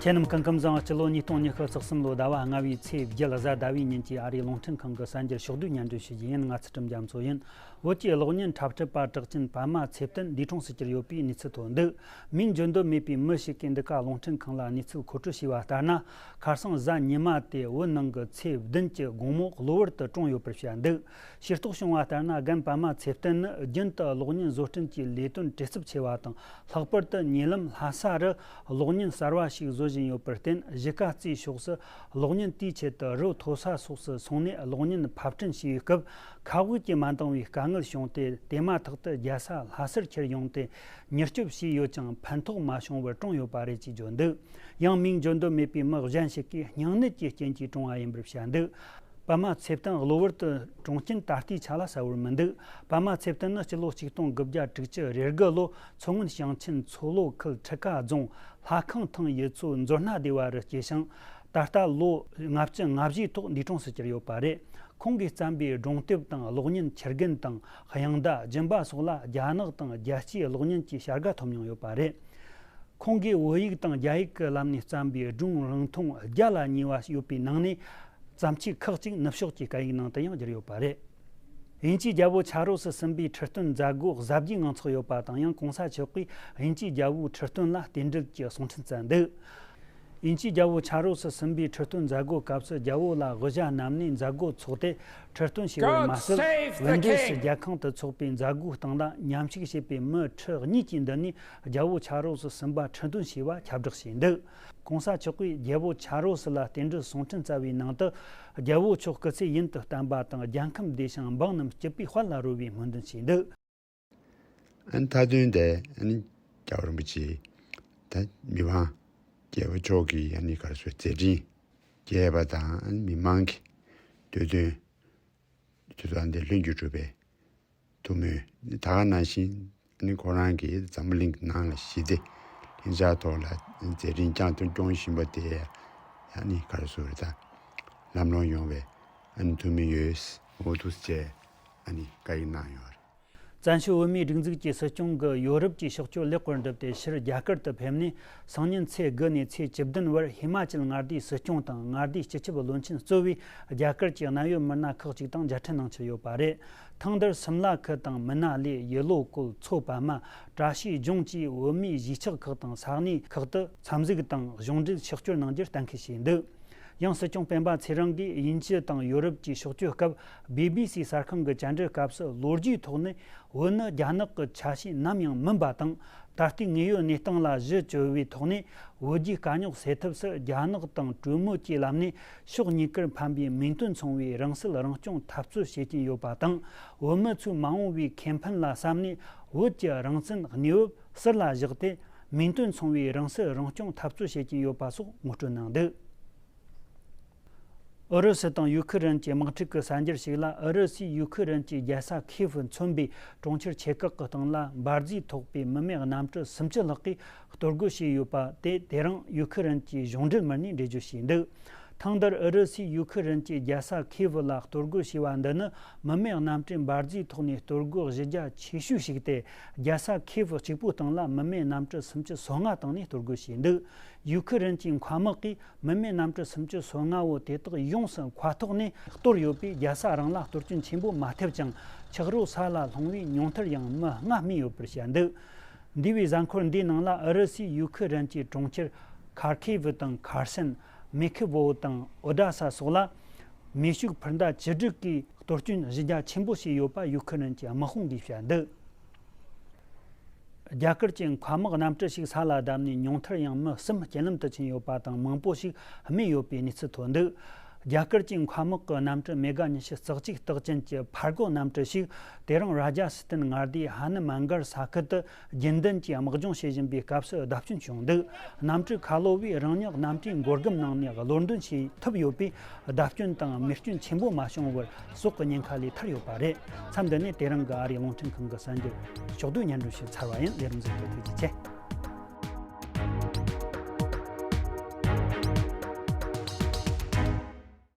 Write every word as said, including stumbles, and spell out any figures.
ཁྱེད་རྣམས་སྐུ་ཁམས་བཟང་། སྤྱི་ལོ་ཉིས་སྟོང་ཉི་ཤུ་རྩ་གསུམ་ལོ་ཟླ་བ་ལྔ་བའི་ཚེས་བརྒྱད་གཟའ་ཟླ་བའི་ཉིན་གྱི་ཨ་རིའི་རླུང་འཕྲིན་ཁང་གི་གསར་འགྱུར་ཕྱོགས་བསྡུས་སྙན་སྒྲོན་ཞུ་རྒྱུ་ཡིན། ང་ཚུལ་ཁྲིམས་རྒྱ་མཚོ་ཡིན། བོད་ཀྱི་གློག་བརྙན་འཁྲབ་ཁྲིད་པ་གྲགས་ཅན་པད་མ་ཚེ་བརྟན་འདས་གྲོངས་སུ་གྱུར་ཡོད་པའི་གནས་ཚུལ་ཐོན་འདུག་མིང་བརྗོད་འདོད་མེད་པའི་མི་ཞིག་གིས་འདི་ག་རླུང་འཕྲིན་ཁང་ལ་གནས་ཚུལ་མཁོ་སྤྲོད་བྱས་པ་ལྟར་ན། ཁ་སང་གཟའ་ཉི་མ་སྟེ་བོད་ནང་གི་ཚེས་བདུན་གྱི་དགོང་མོ་གློ་བུར་དུ་གྲོངས་ཡོད་པར་བཤད་འདུག་ཤེས་རྟོགས་བྱུང་བ་ལྟར་ན། རྒན་པད་མ་ཚེ་བརྟན་ནི་རྒྱུན་དུ་གློག་བརྙན་བཟོ་སྐྲུན་གྱི་ལས་དོན་བྲེལ་འཚུབ་ཆེ་བ་དང་། ལྷག་པར་དུ་ཉེ་ལམ་ལྷ་ས་རུ་གློག་བརྙན་གསར་བ་ཞིག་བཟོ་བཞིན་ཡོད་པར་བརྟེན། གཞིས་ཀ་རྩེའི་ཕྱོགས་སུ་གློག་བརྙན་དུས་ཆེད་དུ་རི་མཐོ་ས་སོགས་སུ་སོང་ནས་གློག་བརྙན་ཕབ་སྐྲུན་བྱས་པའི་སྐབས། མཁའ་དབུགས་ཀྱིས་མ་འདང་བའི་དཀའ་ངལ་བྱུང་སྟེ། དེ་མ་ཐག་ཏུ་རྒྱལ་ས་ལྷ་སར་ཁྱེར་ཡོང་སྟེ་མྱུར་སྐྱོབ་བྱས་ཡོད་ཀྱང་། ཕན་ཐོགས་མ་བྱུང་བར་གྲོངས་ཡོད་པ་རེད་ཅེས་བརྗོད་འདུག་ཡང་མིང་བརྗོད་འདོད་མེད་པའི་མི་གཞན་ཞིག་གིས་སྙིང་ནད་ཀྱི་རྐྱེན་གྱིས་གྲོངས་པ་ཡིན་པར་བཤད་འདུག་པད་མ་ཚེ་བརྟན་གློ་བུར་དུ་གྲོངས་རྐྱེན་ད་ལྟའི་ཆ་ལ་གསལ་བོར་མི་འདུག་པད་མ་ཚེ་བརྟན་ནི་སྤྱི་ལོ་ཆིག་སྟོང་དགུ་བརྒྱ་དྲུག་ཅུ་རེ་དགུ་ལོ་མཚོ་སྔོན་ཞིང་ཆེན་མཚོ་ལྷོ་ཁུལ་ཁྲི་ཀ་རྫོང་ལྷ་ཁང་ཐང་ཡུལ་ཚོ་མཛོ་སྣ་སྡེ་བ་རུ་སྐྱེས་ཤིང་། ད་ལྟ་ལོ་ལྔ་བཅུ་ང་བཞིའི་ཐོག་འདས་གྲོངས་སུ་གྱུར་ཡོད་པ་རེད། ཁོང་གིས་བརྩམས་པའི་སྒྲུང་དེབ་དང་གློག་བརྙན་ཁྱི་རྒན་དང་དབྱངས་རྟ་སྦྱིན་པ་སོགས་ལ་རྒྱ་ནག་དང་རྒྱལ་སྤྱིའི་གློག་བརྙན་གྱི་བྱ་དགའ་ཐོབ་མྱོང་ཡོད་པ་རེད། ཁོང་གིས་བོད་ཡིག་དང་རྒྱ་ཡིག་གི་ལམ་ནས་བརྩམས་པའི་སྒྲུང་རིང་ཐུང་བརྒྱ་ལ་ཉེ་བ་ཡོད་པའི་ནང་ནས། བརྩམས་ཆོས་ཁག་ཅིག་ནུབ་ཕྱོགས་ཀྱི་སྐད་ཡིག་ནང་དུ་ཡང་བསྒྱུར་ཡོད་པ་རེད། དབྱིན་ཇིའི་རྒྱལ་པོ་ཆ་རོགས་སུ་ཟིན་པའི་ཁྲི་སྟོན་མཛད་སྒོ་གཟབ་རྒྱས་ངང་ཚོགས་ཡོད་པ་དང་། ཡང་གོང་ས་མཆོག་གིས་དབྱིན་ཇིའི་རྒྱལ་པོའི་ཁྲི་སྟོན་ལ་རྟེན་འབྲེལ་གྱི་གསུང་འཕྲིན་བསྩལ་འདུག་དབྱིན་ཇིའི་རྒྱལ་པོ་ཆ་རོགས་སུ་ཟིན་པའི་ཁྲི་སྟོན་མཛད་སྒོའི་སྐབས་སུ། རྒྱལ་པོ་ལ་དབུ་ཞྭ་བསྣམས་ནས་མཛད་སྒོ་འཚོགས་ཏེ། ཁྲི་སྟོན་ཞུས་པར་མ་ཟད། ཝེན་ཌེ་སི་རྒྱལ་ཁང་དུ་འཚོགས་པའི་མཛད་སྒོའི་སྟེང་ལ་མཉམ་ཞུགས་བྱས་པའི་མི་ཁྲི་གཉིས་ཀྱིས་འདི་ནས་རྒྱལ་པོ་ཆ་རོགས་སུ་ཟིན་པ་ཁྲི་འདོན་བྱས་པ་ཁྱབ་བསྒྲགས་བྱས་འདུག་གོང་ས་མཆོག་གིས་རྒྱལ་པོ་ཆ་རོགས་སུ་ལ་རྟེན་འབྲེལ་གསུང་འཕྲིན་བསྩལ་བའི་ནང་དུ། རྒྱལ་པོ་མཆོག་སྐུ་ཚེ་ཡུན་དུ་བརྟན་པ་དང་། རྒྱལ་ཁམས་བདེ་ཞིང་འབངས་རྣམས་སྐྱིད་པའི་དཔལ་ལ་རོལ་བའི་སྨོན་འདུན་བྱས་འདུག་ཨ་ནི་མཐའ་དོན་དེ། ཨ་ནི་རྒྱལ་བ་རིན་པོ་ཆེ་ད་མི་དབང་རྒྱལ་པོ་མཆོག་གི་ཨ་ནི་ག་རེ་ཟེར། མཛད་འཕྲིན་རྒྱས་པ་དང་། ཨ་ནི་མི་དམངས་ཀྱི་འདོད་དོན་དེ་ཚོ་ལ་འདི་ལྷུན་གྱིས་གྲུབ་པའི་ཐུགས་སྨོན། ད་ག་ནང་བཞིན་ཨ་ནི་ཁོ་རང་གིས་འཛམ་བུ་གླིང་ནང་ལ་ཞི་བདེ་ལྷིང་འཇགས་ཐོག་ལ་མཛད་འཕྲིན་བསྐྱངས་དང་སྐྱོང་བཞིན་པ་དེ་ཨ་ནི་ག་རེ་ཟེར། ད་ལམ་ལྷོང་ཡོང་བའི་ཨ་ནི་ཐུགས་སྨོན་ཡོད། འོ་འདུག་སེ་ཨ་ནི་བཀའ་ཡིག་གནང་ཡོད་རེད། བཙན་བྱོལ་བོད་མིའི་སྒྲིག་འཛུགས་ཀྱི་སྲིད་སྐྱོང་གིས་ཡོ་རོབ་ཀྱི་ཕྱོགས་བསྐྱོད་ལེགས་པར་འགྲུབ་སྟེ། ཕྱིར་རྒྱ་གར་དུ་ཕེབས་ནས། སང་ཉིན་ཚེས་དགུ་ནས་ཚེས་བཅུ་བདུན་བར་ཧི་མ་ཅལ་མངའ་སྡེའི་སྲིད་སྐྱོང་དང་། མངའ་སྡེའི་སྤྱི་ཁྱབ་བློན་ཆེན་གཙོས་པའི་རྒྱ་གར་གྱི་གནད་ཡོད་མི་སྣ་ཁག་ཅིག་དང་མཇལ་འཕྲད་གནང་འཆར་ཡོད་པ་རེད། ཐེངས་འདིར་སིམ་ལ་ཁུལ་དང་མི་ན་ལི། ཡེ་ལོ་ཀོལ། མཚོ་པད་མ། བཀྲ་ཤིས་ལྗོངས་བཅས་བོད་མིའི་གཞིས་ཆགས་ཁག་དང་ས་གནས་ཁག་ཏུ་འཚམས་གཟིགས་དང་གཞུང་འབྲེལ་ཕྱག་བསྐྱོད་གནང་རྒྱུར་གཏན་འཁེལ་བྱས་འདུག་ཡང་སྲིད་སྐྱོང་སྤེན་པ་ཚེ་རིང་གིས་དབྱིན་ཇི་དང་ཡོ་རོབ་ཀྱི་ཕྱོགས་བསྐྱོད་སྐབས། བྷི་བྷི་སི་གསར་ཁང་གི་བཅར་འདྲིའི་སྐབས་སུ། ལོ་རྒྱུས་ཐོག་ནས་བོད་ནི་རྒྱ་ནག་གི་ཆ་ཤས་ནམ་ཡང་མིན་པ་དང་། ད་ལྟའི་དངོས་ཡོད་གནས་སྟངས་ལ་གཞི་བཅོལ་བའི་ཐོག་ནས། བོད་རྒྱའི་དཀའ་རྙོག་སེལ་ཐབས་སུ། རྒྱ་ནག་དང་གྲོས་མོལ་གྱི་ལམ་ནས་ཕྱོགས་གཉིས་ཀར་ཕན་པའི་མིང་དོན་མཚུངས་པའི་རང་སྲིད་རང་སྐྱོང་འཐབ་རྩོད་བྱེད་ཀྱིན་ཡོད་པ་དང་། བོད་མི་ཚོའི་མ་འོངས་པའི་ཁེ་ཕན་ལ་བསམ་ནས། བོད་ཀྱི་རང་བཙན་གནས་བབ་ཟུར་ལ་བཞག་སྟེ། མིང་དོན་མཚུངས་པའི་རང་སྲིད་རང་སྐྱོང་འཐབ་རྩོད་བྱེད་ཀྱིན་ཡོད་པ་སོགས་ངོ་སྤྲོད་གནང་འདུག་ཨུ་རུ་སུ་དང་ཡུ་ཁུ་རེན་གྱི་དམག་འཁྲུག་གི་གསར་འགྱུར་ཞིག་ལ། ཨུ་རུ་སུས་ཡུ་ཁུ་རེན་གྱི་རྒྱལ་ས་ཁིའེ་ཕུ་མཚོན་པའི་གྲོང་ཁྱེར་ཆེ་ཁག་གི་སྟེང་ལ་འབར་རྫས་ཐོགས་པའི་མི་མེད་གནམ་གྲུ་སུམ་ཅུ་ལྷག་གིས་གཏོར་རྒོལ་བྱས་ཡོད་པ་དེ། དེ་རིང་ཡུ་ཁུ་རེན་གྱི་གཞུང་འབྲེལ་མི་སྣས་འགྲེལ་བརྗོད་བྱས་འདུག་ཐེངས་འདིར་ཨུ་རུ་སུས་ཡུ་ཁུ་རེན་གྱི་རྒྱལ་ས་ཁིའེ་ཕུ་ལ་གཏོར་རྒོལ་བྱས་པ་འདི་ནི། མི་མེད་གནམ་གྲུའི་འབར་རྫས་ཐོག་ནས་གཏོར་རྒོལ་གཞི་རྒྱ་ཆེ་ཤོས་ཤིག་སྟེ། རྒྱལ་ས་ཁིའེ་ཕུ་གཅིག་པུའི་སྟེང་ལ་མི་མེད་གནམ་གྲུ་སུམ་ཅུ་སོ་ལྔ་བཏང་ནས་གཏོར་རྒོལ་བྱས་འདུག་ཡུ་ཁུ་རེན་གྱི་མཁའ་དམག་གིས་མི་མེད་གནམ་གྲུ་སུམ་ཅུ་སོ་ལྔ་བོ་དེ་དག་ཡོངས་སུ་མཁའ་ཐོག་ནས་གཏོར་ཡོད་པས། རྒྱལ་ས་རང་ལ་གཏོར་སྐྱོན་ཆེན་པོ་མ་ཐེབས་ཀྱང་། ཆག་རོ་ས་ལ་ལྷུང་བའི་ཉུང་མཐར་ཡང་མི་ལྔ་རྨས་ཡོད་པར་བཤད་འདུག་འདས་པའི་གཟའ་འཁོར་འདིའི་ནང་ལ་ཨུ་རུ་སུས་ཡུ་ཁུ་རེན་གྱི་གྲོང་ཁྱེར་ཁར་ཁེ་ཝུ་དང་ཁར་སན། མེ་ཁི་བོ་དང་ཨོ་ཌ་ས་སོགས་ལ་མེ་ཤུགས་འཕུར་མདའ་བཅུ་དྲུག་གིས་གཏོར་སྐྱོན་གཞི་རྒྱ་ཆེན་པོ་བྱས་ཡོད་པ་ཡུ་ཁུ་རེན་གྱི་དམག་དཔུང་གིས་བཤད་འདུག་རྒྱ་གར་གྱི་མཁའ་དམག་གནམ་གྲུ་ཞིག་ས་ལ་བརྡབས་ནས་ཉུང་མཐར་ཡང་མི་གསུམ་རྐྱེན་ལམ་དུ་ཕྱིན་ཡོད་པ་དང་། མང་པོ་ཞིག་རྨས་ཡོད་པའི་གནས་ཚུལ་ཐོན་འདུག་རྒྱ་གར་གྱི་མཁའ་དམག་གི་གནམ་གྲུ་མེ་ག་ཉི་ཤུ་རྩ་གཅིག་རྟགས་ཅན་གྱི་ཕར་རྒོལ་གནམ་གྲུ་ཞིག་དེ་རིང་ར་ཇ་སི་ཐན་མངའ་སྡེའི་ཧ་ནུ་མན་གར་ས་ཁུལ་དུ་རྒྱུན་ལྡན་གྱི་དམག་སྦྱོང་བྱེད་བཞིན་པའི་སྐབས་སུ་བརྡབ་སྐྱོན་བྱུང་འདུག་གནམ་གྲུ་ཁ་ལོ་བས་རང་ཉིད་གནམ་གྲུའི་མགོ་སྒམ་ནང་ནས་གློ་འདོན་བྱེད་ཐུབ་ཡོད་པས། བརྡབ་སྐྱོན་དང་རྨས་སྐྱོན་ཆེན་པོ་མ་བྱུང་བར་སྲོག་གི་ཉེན་ཁ་ལས་ཐར་ཡོད་པ་རེད། མཚམས་འདི་ནས་དེ་རིང་གི་ཨ་རིའི་རླུང་འཕྲིན་ཁང་གི་གསར་འགྱུར་ཕྱོགས་བསྡུས་སྙན་སྒྲོན་ཞིག་ཚར་བ་ཡིན། ལས་རིམ་གཟིགས་པར་ཐུགས་རྗེ་ཆེ།